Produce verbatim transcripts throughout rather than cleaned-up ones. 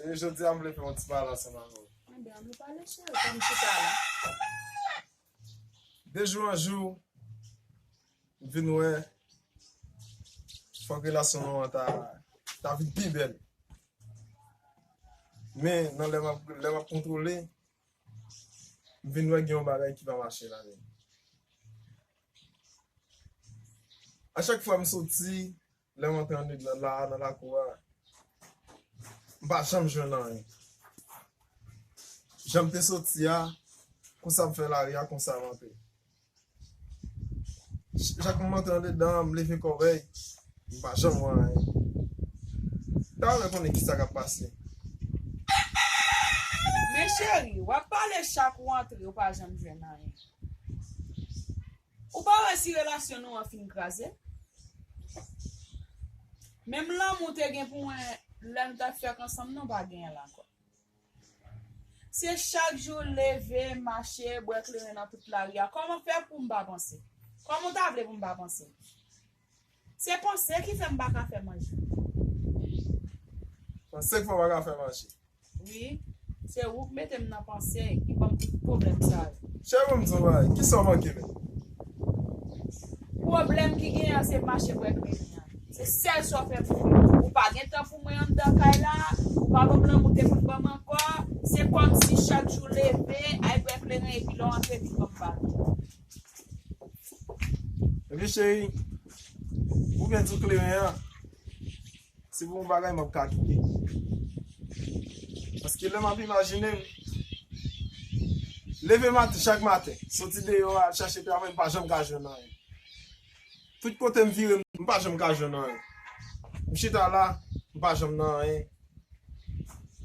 E jodi a, m vle fè yon ti pale ansanm avè w. Ebyen, ann pale, cheri, kòm chita la. De jou an jou, m vin wè fòk relasyon nou an ta, ta vin pi bèl. Men, nan lè m ap, lè m ap kontwole, m vin wè gen yon bagay ki pa mache ladan l. A chak fwa m soti, lè m antre andedan la, nan lakou a, m pa janm jwenn anyen. Jan m te soti a, konsa m fè lari a, konsa m antre. Ch-, chak m antre andedan, m leve kòrèy, m pa janm wè anyen. M ta renmen konnen kisa k ap pase. Men cheri, w ap pale chak ou antre, ou pa janm jwenn anyen. Ou pa wè si relasyon nou an fin kraze? Menm lanmou te gen pou mwen lè nou t ap fèk ansanm nan, ou pa genyen l ankò. Se chak jou leve, mache, bwè kleren nan tout lari a. Kòman fè pou m pa panse? Kòman w ta vle pou m pa panse? Se panse ki fè m pa ka fè manje. Panse k fè w pa ka fè manje? Wi, se ou k mete m nan panse, ki ban m tout pwoblèm sa yo. Cheri, ban m di w yon bagay, kisa w manke menm? Pwoblèm ki genyen an, se mache bwè kleren an. Se sèl sa w fè pou mwen. Ou pa gen tan pou mwen anndan kay la, ou pa ban m lanmou te konn ban m ankò. Se kòmsi chak jou leve, al bwè kleren, epi lè w antre, vin ban m bal. Ebyen, cheri, ou byen di w kleren an, se pou yon bagay m ap ka kite. Paske lè m ap imajine m, leve maten, chak maten, soti deyò al chache travay, m pa janm ka jwenn anyen. Tout kote m vire, m pa janm ka jwenn anyen. M chita la, m pa janm nan anyen.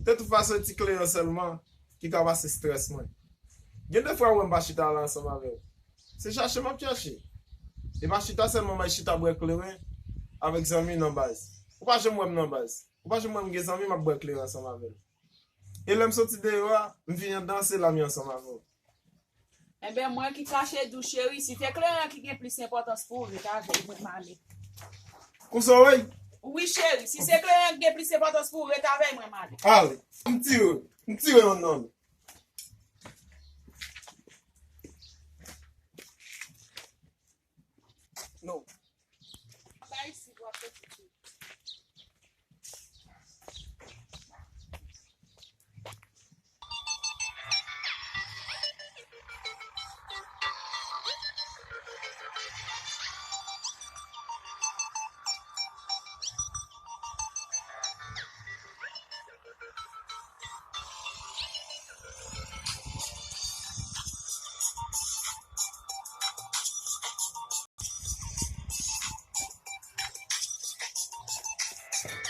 De tout fason, e ti kleren sèlman ki ka pase estrès mwen. Gen de fwa ou wè m pa chita la ansanm avè w. Se chache m ap chache. E pa chita sèlman, m al chita bwè kleren avèk zanmi nan baz. Ou pa janm wè m nan baz. Ou pa janm wè m gen zanmi, m ap bwè kleren ansanm avè l. E lè m soti deyò a, m vini anndan, se la m ye ansanm avè w. Enben, mwen ki kache di w, cheri, si se kleren an ki gen plis enpòtans pou ou, ret avè l, mwen m ale. Konsa w ye? Wi, cheri, si se kleren an ki gen plis enpòtans pou ou, ret avè l, mwen m ale. Ale, m tire, m tire yonn nan li. Non. Pa isit, w ap soti tou.